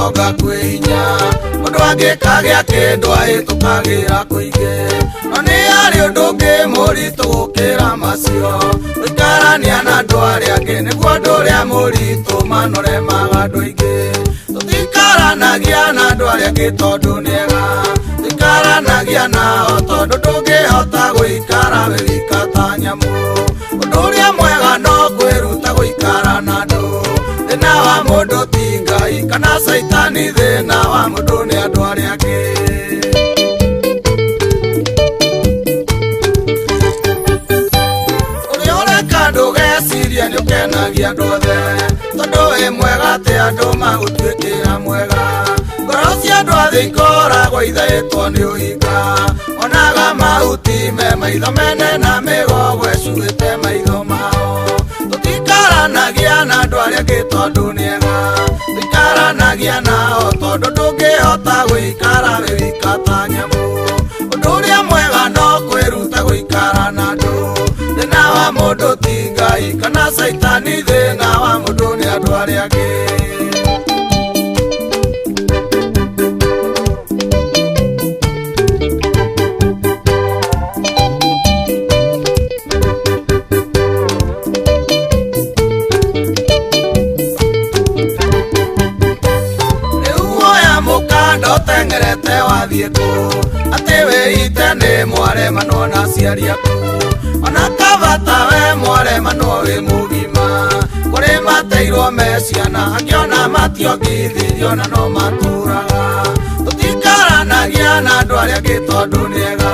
Gũtonga kwĩ hinya, mũndũ angĩkagĩa kĩndũ ahĩtũkagĩra kũingĩ. No nĩ harĩ ũndũ ũngĩ mũritũ gũkĩra macio, gũikarania na andũ arĩa angĩ nĩguo ũndũ ũrĩa mũritũ manoremaga andũ aingĩ. Tũtikaranagia na andũ arĩa angĩ tondũ nĩ ega, tũikaranagia nao tondũ ndũngĩhota gũikara wĩ wika ta nyamũ. Ũndũ ũrĩa mwega no kwĩruta gũikara na andũ. Thĩna wa mũndũ ti Ngai kana caitani, thĩna wa mũndũ nĩ andũ arĩa angĩ. Ũrĩa ũreka ndũgecirie nĩ ũkenagia andũ othe, tondũ wĩ mwega atĩ andũ magũtuĩkĩra mwega. Ngoro cia andũ a thĩ ikoragwo ithaĩtwo nĩ ũhinga, onaga mahuti me maitho mene na mĩgogo ĩcuĩte maitho mao. Tũtikaranagia na andũ arĩa angĩ tondũ nĩ ega, tũikaranagia nao tondũ ndũngĩhota gũikara wĩ wika ta nyamũ. Ũndũ ũrĩa mwega no kwĩruta gũikara na andũ. Thĩna wa mũndũ ti Ngai kana caitani, thĩna wa mũndũ nĩ andũ arĩa angĩ. Rĩu woya mũkanda ũteng'erete wathiĩ kũ, atĩ wĩite nĩ mwaremanwo na aciari aku. Ona kabata we mwaremanwo wĩ mũgima, kũrĩ mateirwo me ciana, angĩona mationgithirio na no matũraga. Tũtikaranagia na andũ arĩa angĩ tondũ nĩ ega,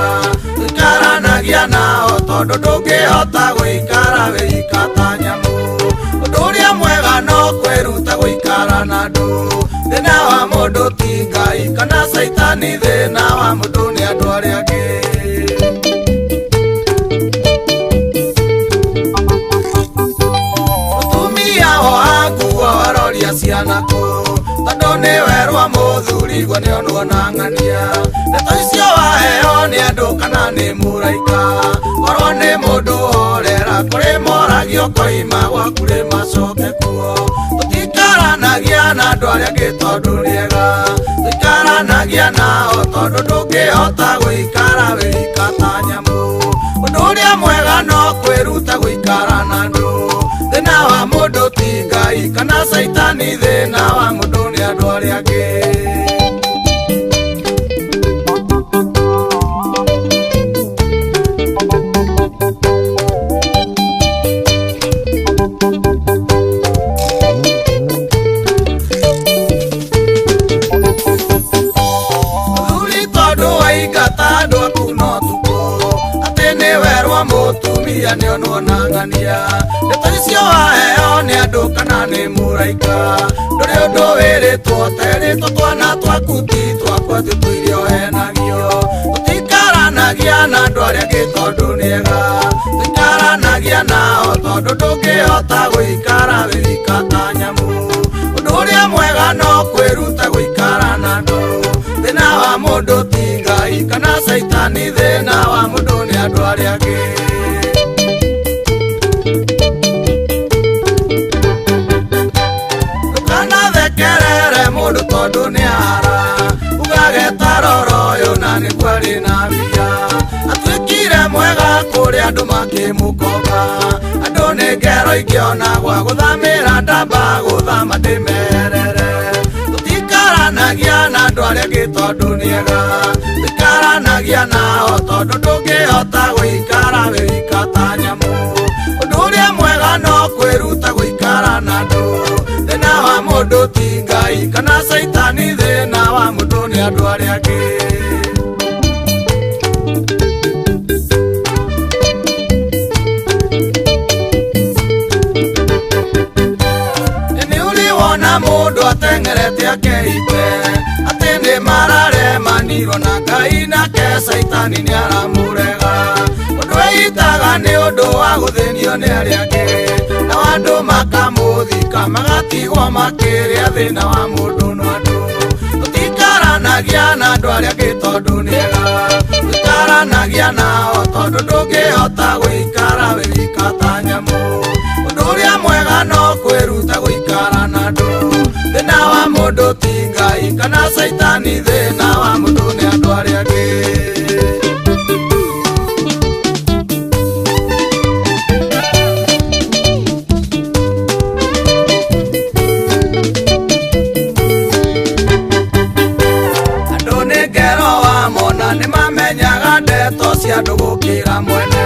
tũikaranagia nao tondũ ndũngĩhota gũikara wĩ wika ta nyamũ. Ũndũ ũrĩa mwega no kwĩruta gũikara na andũ. Thĩna wa mũndũ ti Ngai kana caitani, thĩna wa mũndũ nĩ andũ arĩa angĩ. Mũtumia woha nguo aroria ciana kũ, tondũ nĩ werwo mũthuri guo nĩonwo na ng'ania. Ndeto icio waheo nĩ andũ kana nĩ mũraika, korwo nĩ mũndũ horera kũrĩ moragio koima gwaku rĩ macoke kuo. Tũtikaranagia na andũ arĩa angĩ tondũ nĩ ega, tũikaranagia nao tondũ ndũngĩhota gũikara wĩ wika ta nyamũ. Ũndũ ũrĩa mwega no kwĩruta gũikara na andũ. Thĩna wa mũndũ ti Ngai kana caitani, thĩna wa mũndũ nĩ andũ arĩa angĩ. Mũthuri tondũ waingata andũ aku no tukũ, atĩ nĩ werwo mũtumia nĩonwo na ng'ania. Ndeto icio waheo nĩ andũ kana nĩ mũraika, ndũrĩ ũndũ wĩrĩtwo terĩtwo twana twaku ti twakwa tũtũire ũhenagio. Tũtikaranagia na andũ arĩa angĩ tondũ nĩ ega, tũikaranagia nao tondũ ndũngĩhota gũikara wĩ wika ta nyamũ. Ũndũ ũrĩa mwega no kwĩruta gũikara na andũ. Thĩna wa mũndũ ti Ngai kana caitani, thĩna wa mũndũ nĩ andũ arĩa angĩ. Ndũkanathekerere mũndũ tondũ nĩ ara, ugage ta rora ũyũ na nĩguo arĩ na mbia. Atuĩkire mwega kũrĩ andũ makĩmũkomba, andũ nĩ ngero ingĩona gwa gũthamĩra ndamba gũthama ndĩmerere. Tũtikaranagia na andũ arĩa angĩ tondũ nĩ ega, tũikaranagia nao tondũ ndũngĩhota gũikara wĩ wika ta nyamũ. Ũndũ ũrĩa mwega no kwĩruta gũikara na andũ. Thĩna wa mũndũ ti Ngai kana caitani, thĩna wa mũndũ nĩ andũ arĩa angĩ. Nĩ ũrĩ wona mũndũ ateng'erete akeite, atĩ nĩ mararemanirwo na Ngai nake caitani nĩ aramũrega. Mũndũ eitaga nĩ ũndũ wa gũthĩnio nĩ arĩa angĩ, nao andũ makamũthika magatigwo makĩrĩa thĩna wa mũndũ no andũ. Tũtikaranagia na andũ arĩa angĩ tondũ nĩ ega, tũikaranagia nao tondũ ndũngĩhota gũikara wĩ wika ta nyamũ. Ũndũ ũrĩa mwega no kwĩruta gũikara na andũ. Thĩna wa mũndũ ti Ngai. Kana caitani thĩna wa mũndũ nĩ andũ arĩa angĩ. Andũ nĩ ngero wa mona nĩ mamenyaga ndeto cia andũ gũkĩra mwene.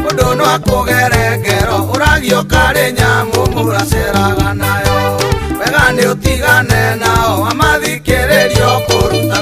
Ũndũ no akũgere ngero ũragio karĩ nyamũ mũraceraga nayo. Wega nĩ ũtigane nao amathikĩrĩrio kũruta.